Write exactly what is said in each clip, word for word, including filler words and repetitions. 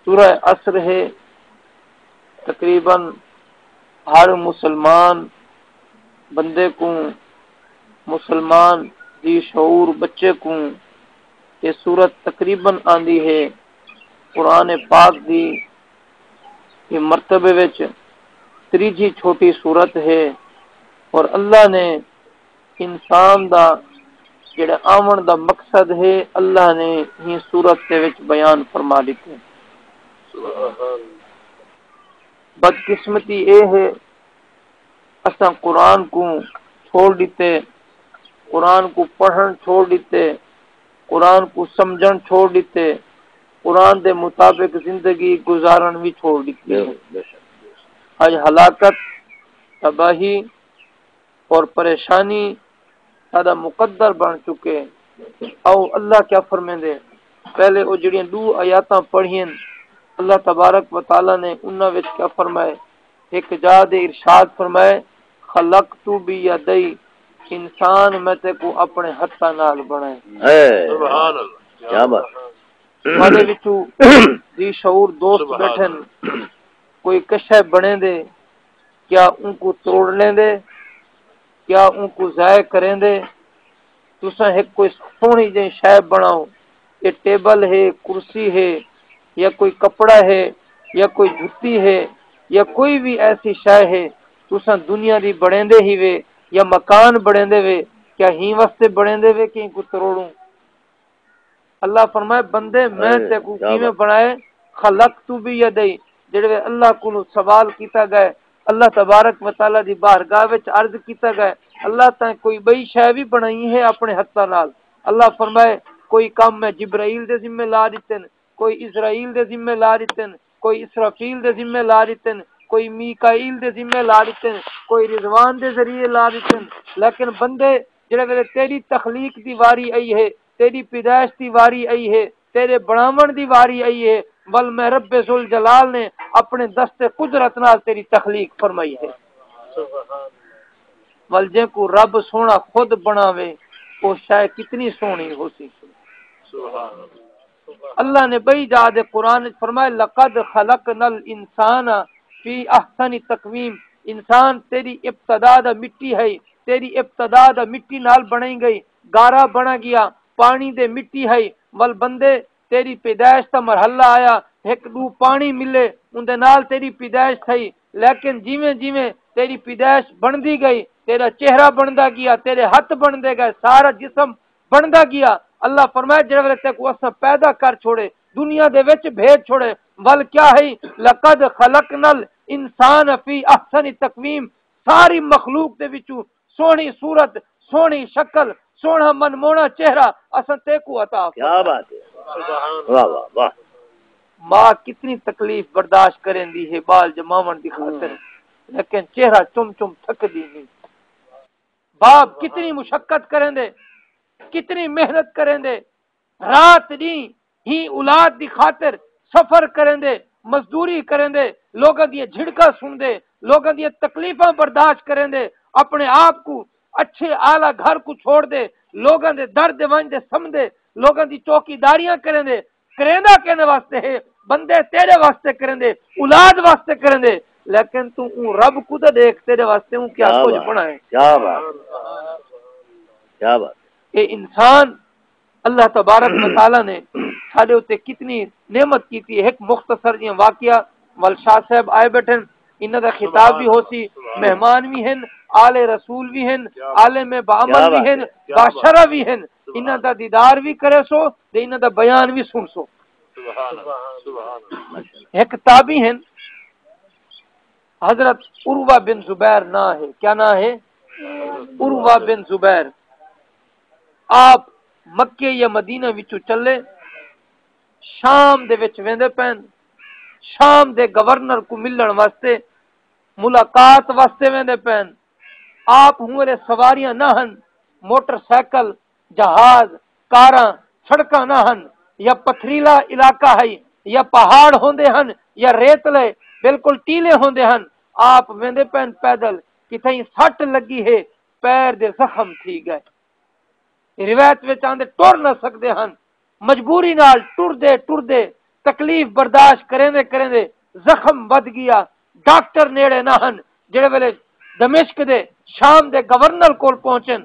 سورہ عصر ہے۔ تقریباً ہر مسلمان بندے کوں، مسلمان دی شعور بچے کوں یہ سورت تقریباً آندی ہے۔ قرآن پاک دی یہ مرتبے وچ تریجھی چھوٹی سورت ہے، اور اللہ نے انسان دا جڑا آوݨ دا مقصد ہے، اللہ نے ہی سورت دے وچ بیان فرما ݙتے۔ بدقسمتی اے ہے، اساں قرآن کوں چھوڑ ݙتے، قرآن کوں پڑھݨ چھوڑ ݙتے، قرآن کوں سمجھݨ چھوڑ ݙتے، قرآن دے مطابق زندگی گزارݨ وی چھوڑ ݙتی ہے۔ اڄ ہلاکت، تباہی اور پریشانی ساݙا مقدر بݨ چکے۔ او اللہ کیا فرمیندے؟ پہلے او جڑیاں ݙو آیاتاں پڑھین، اللہ تبارک و تعالیٰ نے انہاں وچ کیا فرمائے؟ ہک جا دے ارشاد فرمائے، "خلقت بیدی"، انسان میں تیکوں اپݨے ہتھاں نال بݨائے۔ اے، سبحان اللہ۔ کیا بات۔ ساݙے وچوں دی شعور دوست سبحان بیٹھن، اللہ۔ کوئی کشے بݨیندے، کیا اونکوں توڑ لیندے؟ کیا اونکوں ضائع کریندے؟ تساں ہک کوئی سوہݨی جئی شے بݨاؤ، اے ٹیبل ہے، کرسی ہے، یا کوئی کپڑا ہے، یا کوئی جتی ہے، یا کوئی وی ایسی شے ہے، تساں دنیا دی بݨیندے ہیوے یا مکان بݨیندے وے، کیا ہیں واسطے بݨیندے وے کہ اینکوں تروڑوں؟ اللہ فرمائے، بندے، میں اے، تیکوں کیا کیویں بات۔ بݨائے؟ خلقت بیدی، جڑے وے اللہ کولوں سوال کیتا ڳئے، اللہ تبارک و تعالیٰ دی بارگاہ وچ عرض کیتا ڳئے، اللہ تیں کوئی ٻئی شے وی بݨائی ہے اپݨے ہتھاں نال؟ اللہ فرمائے، کوئی کم میں جبرائیل دے ذمے لا ݙتن، کوئی عزرائیل دے ذمے لا ݙتن، کوئی اسرافیل دے ذمے لا ݙتن، کوئی میکائیل دے ذمے لا ݙتن، کوئی رضوان دے ذریعے لا ݙتن، لیکن بندے، جڑے ویلے تیری تخلیق دی واری آئی ہے، تیری پیدائش دی واری آئی ہے، تیرے بݨاوݨ دی واری آئی ہے، ول میں رب ذوالجلال نے اپݨے دست قدرت نال تیری تخلیق فرمائی ہے۔ ول جینکوں رب سوہݨا خود بݨاوے، او شے کتنی سوہݨی ہوسی۔ سبحان اللہ۔ اللہ نے ٻئی جا دے قرآن وچ فرمائے، "لقد خلقنا الانسان فی احسن تقویم"، انسان تیری ابتدا دا مٹی ہے، تیری ابتدا دا مٹی نال بݨائی ڳئی، گارا بݨا ڳیا، پاݨی دے مٹی ہے، ول بندے تیری پیدائش دا مرحلہ آیا، ہک ݙو پاݨی ملے، اوندے نال تیری پیدائش تھئی، لیکن جیویں جیویں تیری پیدائش بݨدی ڳئی، تیرا چہرہ بݨدا ڳیا، تیرے ہتھ بݨدے ڳئے، سارا جسم بݨدا ڳیا۔ اللہ فرمائے، جڑے ویلے تیکوں اساں پیدا کر چھوڑے، دنیا دے وچ بھیج چھوڑے، ول کیا ہے؟ "لقد خلقنا الانسان فی احسن تقویم"، ساری مخلوق دے وچوں سوہݨی صورت، سوہݨی شکل، سوہݨا منموہݨا چہرہ اساں تیکوں عطا کیا فرمایا۔ بات ہے۔ سبحان اللہ۔ واہ، واہ، واہ۔ ماں کتنی تکلیف برداشت کریندی ہے ٻال ڄماوݨ دی خاطر، ہوں۔ لیکن چہرہ چم چم تھکدی نہیں۔ باپ کتنی مشقت کریندے، کتنی محنت کریندے، رات ݙینہہ ہی اولاد دی خاطر سفر کریندے، مزدوری کریندے، لوکاں دیاں جھڑکاں سݨدے، لوکاں دیاں تکلیفاں برداشت کریندے، اپݨے آپ کوں اچھے اعلیٰ گھر کوں چھوڑدے، لوکاں دے در تے ونڄدے سمدے، لوکاں دی چوکیداریاں کریندے، کریندا کیندے واسطے ہے؟ بندے تیرے واسطے کریندے، اولاد واسطے کریندے، لیکن توں اوں رب کوں تاں ݙیکھ، تیرے واسطے اوں کیا کیا کجھ بات، بݨائے۔ کیا بات، کیا بات۔ اے انسان، اللہ تبارک و تعالیٰ نے ساݙے اُتے کتنی نعمت کیتی ہے۔ ہک مختصر جیہاں واقعہ، ول شاہ صاحب آئے بیٹھن، انہاں دا خطاب وی ہوسی، سبحان اللہ۔ مہمان وی ہن، آل رسول وی ہن، کیا بات۔ عالم با عمل کیا وی بات ہن، ہے، کیا بات۔ باشرح وی ہن۔ سبحان انہاں دا دیدار وی کریسو تے انہاں دا بیان وی سݨسو۔ سبحان اللہ، سبحان اللہ۔ ہک تابعی ہن، حضرت عروہ بن زبیر ناں ہے۔ کیا ناں ہے؟ عروہ بن زبیر۔ آپ مکے یا مدینہ وچوں چلے، شام دے وچ ویندے پئن، شام دے گورنر کوں ملݨ واسطے، ملاقات واسطے ویندے پئن۔ آپ ہوں ویلے سواریاں نہ ہن، موٹر سائیکل، جہاز، کاراں، سڑکاں نہ ہن، یا پتھریلا علاقہ ہئی، یا پہاڑ ہوندے ہن، یا ریتلے، بالکل ٹیلے ہوندے ہن۔ آپ ویندے پئن پیدل، کتھائیں سٹ لڳی ہے، پیر دے زخم تھی ڳئے۔ روایت وچ آندے ٹر نہ سڳدے ہن، مجبوری نال ٹردے ٹردے تکلیف برداشت کریندے کریندے زخم ودھ ڳیا۔ ڈاکٹر نیڑے نہ ہن۔ جیڑھے ویلے دمشق دے، شام دے گورنر کول پہنچن،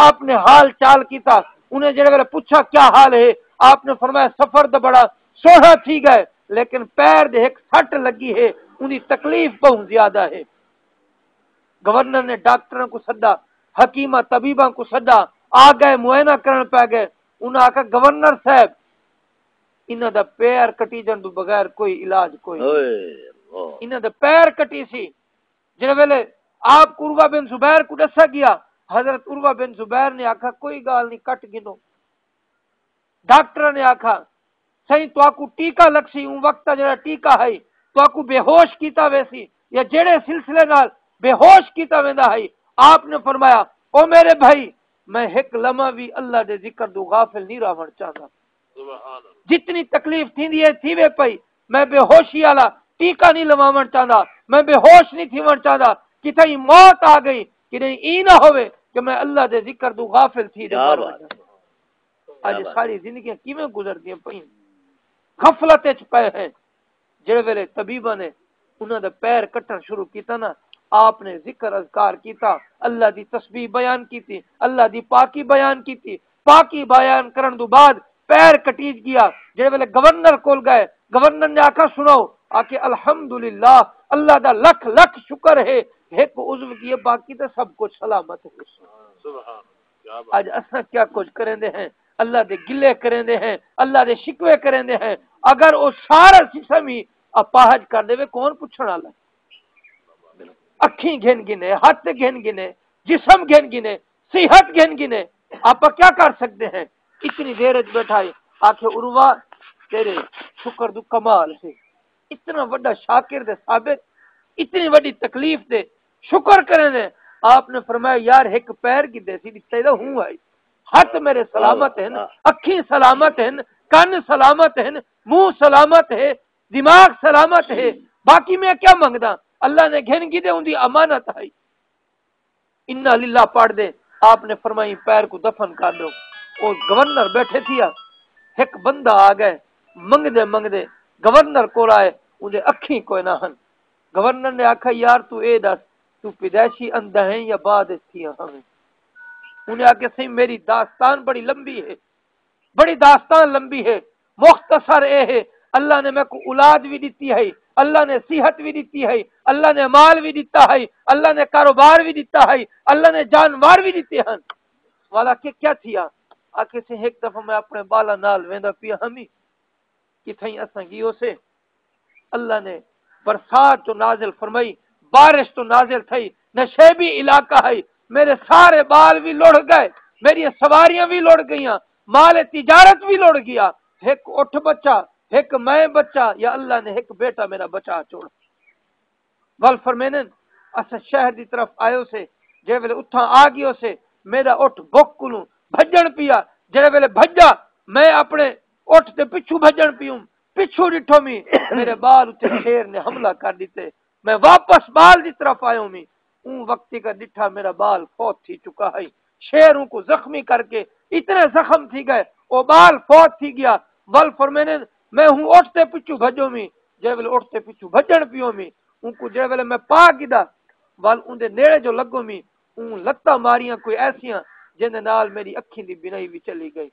آپ نے حال چال کیتا۔ انہیں جیڑھے ویلے پچھا کیا حال ہے، آپ نے فرمایا سفر دا بڑا سوہݨا تھی ڳئے، لیکن پیر دے ہک سٹ لڳی ہے، اوندی تکلیف ٻہوں زیادہ ہے۔ گورنر نے ڈاکٹراں کوں سݙا، حکیماں طبیباں کوں سݙا، آ ڳئے، معائنہ کرݨ پئے ڳئے۔ انہاں آکھیا گورنر صاحب، انہاں دا پیر کٹیجݨ توں بغیر کوئی علاج کوئی نئیں۔ اوئے اللہ۔ انہاں دا پیر کٹیسی۔ جیڑھے ویلے آپ کوں عروہ بن زبیر کوں ݙسیا ڳیا، حضرت عروہ بن زبیر نے آکھیا کوئی ڳالھ نئیں، کٹ گھنو۔ ڈاکٹراں نے آکھیا سئیں تہاکوں ٹیکہ لڳسی، اوں وقت دا جیڑھا ٹیکہ ہئی، تہاکوں بے ہوش کیتا ویسی یا جیڑھے سلسلے نال بے ہوش کیتا ویندا ہئی۔ آپ نے فرمایا او میرے بھائی، میں ہک لمحہ وی اللہ دے ذکر توں غافل نئیں رہوݨ چاہندا۔ سبحان اللہ۔ جتنی تکلیف تھیندی ہے تھیوے پئی، میں بے ہوشی آلا ٹیکہ نئیں لواوݨ چاہندا، میں بے ہوش نئیں تھیوݨ چاہندا، کتھائیں موت آ ڳئی، کݙہیں ایں نہ ہووے کہ میں اللہ دے ذکر توں غافل تھی تے کیا مر بات ونڄاں۔ ہے۔ اڄ کیا بات۔ ساری زندگیاں کیویں گزردیاں پئین، غفلت اچ پئے ہیں۔ جیڑھے ویلے طبیباں نے انہاں دا پیر کٹݨ شروع کیتا نا، آپ نے ذکر اذکار کیتا، اللہ دی تسبیح بیان کیتی، اللہ دی پاکی بیان کیتی۔ پاکی بیان کرݨ توں بعد پیر کٹیج ڳیا۔ جیڑھے ویلے گورنر کول ڳئے، گورنر نے آکھیا سݨاؤ؟ آکھے الحمدللہ، اللہ دا لکھ لکھ شکر ہے، ہک عضو ڳئے، باقی تے سب کجھ سلامت ہے۔ سبحان اللہ، کیا بات۔ اڄ اساں کیا کجھ کریندے ہیں، اللہ دے گلے کریندے ہیں، اللہ دے شکوے کریندے ہیں۔ اگر او سارا سسٹم ہی اپاہج کر ݙیوے، کون پچھݨ والا؟ اکھیں گھن گھنے، ہتھ گھن گھنے، جسم گھن گھنے، صحت گھن گھنے، آپاں کیا کر سڳدے ہیں؟ اتنی دیر اچ ٻیٹھا ہے، آکھے عروہ تیرے شکر توں کمال ہے۔ اتنا وݙا شاکر تے صابر، اتنی وݙی تکلیف تے شکر کریندے۔ آپ نے فرمایا یار ہک پیر گھدے سی، ݙتے تاں ہوں ہئی، ہتھ میرے سلامت ہن، اکھیں سلامت ہن، کن سلامت ہن، منہ سلامت ہے، دماغ سلامت ہے، باقی میں کیا منگدا؟ اللہ نے گھن گھدے، اوندی امانت ہئی۔ انا للہ پڑھ دے، آپ نے فرمائی پیر کوں دفن کر ݙیو۔ او گورنر ٻیٹھے تھیا، ہک بندہ آ ڳئے، منگدے منگدے گورنر کول آئے، اوندے اکھیں کوئے نہ ہن۔ گورنر نے آکھیا یار توں اے ݙس، توں پیدائشی اندھا ہیں یا بعد اچ تھیا ہاویں؟ انہیں آکھیا سئیں میری داستان بڑی لمبی ہے، بڑی داستان لمبی ہے، مختصر اے ہے، اللہ نے میکوں اولاد وی ݙتی ہئی، اللہ نے صحت وی ݙتی ہئی، اللہ نے مال وی ݙتا ہئی، اللہ نے کاروبار وی ݙتا ہئی، اللہ نے جانور وی ݙتے ہن۔ والا کہ کیا تھیا؟ آکھے سئیں ہک دفعہ میں اپݨے ٻالاں نال ویندا پیا ہمی، کتھائیں اساں ڳیوسے، اللہ نے برسات جو نازل فرمائی، بارش تو نازل تھئی، نشیبی علاقہ ہئی، میرے سارے ٻال وی لڑھ ڳئے، میری سواریاں وی لڑھ ڳئیاں، مال تجارت وی لڑھ ڳیا، ہک اٹھ بچا، ہک میں بچا، یا اللہ نے ہک بیٹا میرا بچا چھوڑا۔ ول فرمیندن، اساں شہر دی طرف آیوسے، جیڑھے ویلے اتھاں آ ڳیوسے، میݙا اٹھ بکھ کولوں بھڄݨ پیا، جیڑھے ویلے بھڄا، میں اپݨے اٹھ دے پچھوں بھڄݨ پیوم، پچھوں ݙٹھومی، میݙے ٻال اتے شیر نے حملہ کر ݙتے، میں واپس ٻال دی طرف آیومی، اوں وقت تیکر ݙٹھا میݙا ٻال فوت تھی چکا ہئی، شیر اونکوں زخمی کر کے اتنے زخم تھی ڳئے، او ٻال فوت تھی ڳیا، ول فرمیندن، میں ہوں اٹھ دے پچھوں بھڄومی، جیڑھے ویلے اٹھ دے پچھوں بھڄݨ پیومی، اونکوں جیڑھے ویلے میں پا گھدا، ول اوندے نیڑے جو لڳومی، اوں لتاں ماریاں کوئی ایسیاں، جیندے نال میݙی اکھیں دی بینائی وی چلی ڳئی۔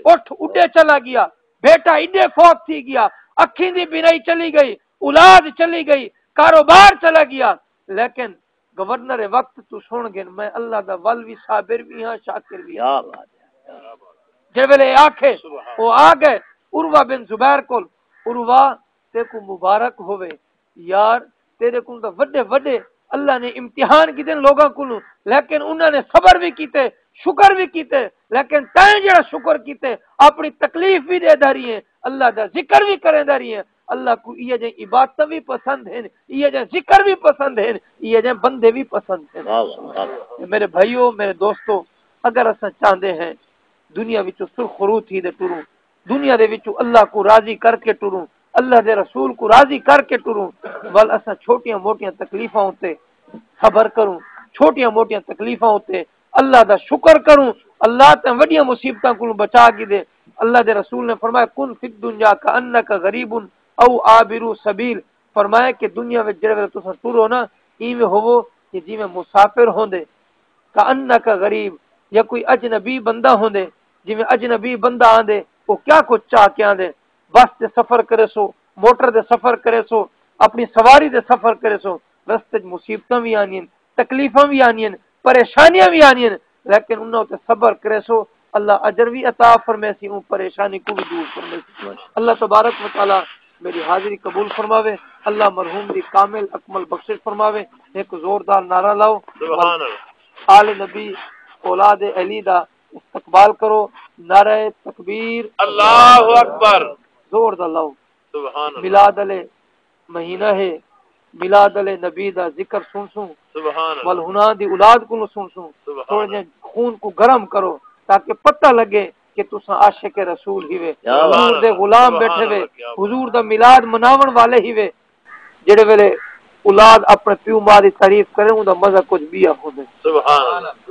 اٹھ اݙے چلا ڳیا، بیٹا اݙے فوت تھی ڳیا، اکھیں دی بینائی چلی ڳئی، اولاد چلی ڳئی، کاروبار چلا ڳیا، لیکن گورنر وقت توں سݨ گھن، میں اللہ دا ول وی صابر وی ہاں، شاکر وی ہاں۔ کیا بات ہے۔ جے ویلے آکھے، سبحان۔ او آ ڳئے عروہ بن زبیر کول، عروہ تیکوں مبارک ہووے، یار تیݙے کوں تاں وݙے وݙے اللہ نے امتحان گھدن لوکاں کولوں، لیکن انہاں نے صبر وی کیتے، شکر وی کیتے، لیکن تیں جیڑھا شکر کیتے، اپݨی تکلیف وی ݙیہدا رہیے، اللہ دا ذکر وی کریندا رہیے۔ اللہ کوں ایہے جہیں عبادتاں وی پسند ہن، ایہے جہیں ذکر وی پسند ہن، ایہے جہیں بندے وی پسند ہن۔ واہ واہ، واہ واہ۔ میرے بھائیو، میرے دوستو، اگر اساں چاہندے ہیں دنیا وچوں سرخرو تھی تے ٹروں، دنیا دے وچوں اللہ کوں راضی کر کے ٹروں، اللہ دے رسول کوں راضی کر کے ٹروں، ول اساں چھوٹیاں موٹیاں تکلیفاں اتے صبر کروں، چھوٹیاں موٹیاں تکلیفاں اتے اللہ دا شکر کروں، اللہ تاں وݙیاں مصیبتاں کولوں بچا گھدے، اللہ دے رسول نے فرمایا، کن فی الدنیا کانک غریب او عابر سبیل۔ فرمایا کہ دنیا وچ جڑے ویلے تساں ٹرو نا، ایویں ہوو کہ جیویں مسافر ہوندے، کانک غریب، یا کوئی اجنبی بندہ ہوندے، جیویں اجنبی بندہ آندے، او کیا کچھ چاہ کے آندے؟ بس تے سفر کرے سو، موٹر دے سفر کرے سو، اپنی سواری دے سفر کرے سو، رستے وچ مصیبتاں وی آندین، تکلیفاں وی آندین، پریشانیاں وی آندین، لیکن انہاں اتے صبر کرے سو، اللہ اجر وی عطا فرمیسی، اون پریشانی کو وی دور فرمیسی۔ اللہ تبارک و تعالی میری حاضری قبول فرماوے۔ اللہ مرحوم دی کامل اکمل بخشش فرماوے۔ ایک زوردار نعرہ لاؤ۔ سبحان اللہ۔ آل نبی، اولاد علی دا استقبال کرو۔ نعرہ تکبیر۔ اللہ اکبر۔ زور دا لاؤ۔ سبحان اللہ۔ میلاد والے مہینہ ہے، میلاد والے نبی دا ذکر سن سوں۔ سبحان اللہ۔ ول ہناں دی اولاد کوں سن سوں۔ سبحان تھوڑے جے اللہ۔ خون کو گرم کرو تاکہ پتہ لگے کہ تساں عاشق رسول ہیوے، کیا بات حضور دے ہے۔ غلام سبحان بیٹھے وے، اللہ، کیا بات۔ حضور دا میلاد مناون والے ہیوے۔ جڑے ویلے اولاد اپنے پیو ماں دی تعریف کرے، اوندا مزہ کچھ بیا ہوندے۔ سبحان اللہ۔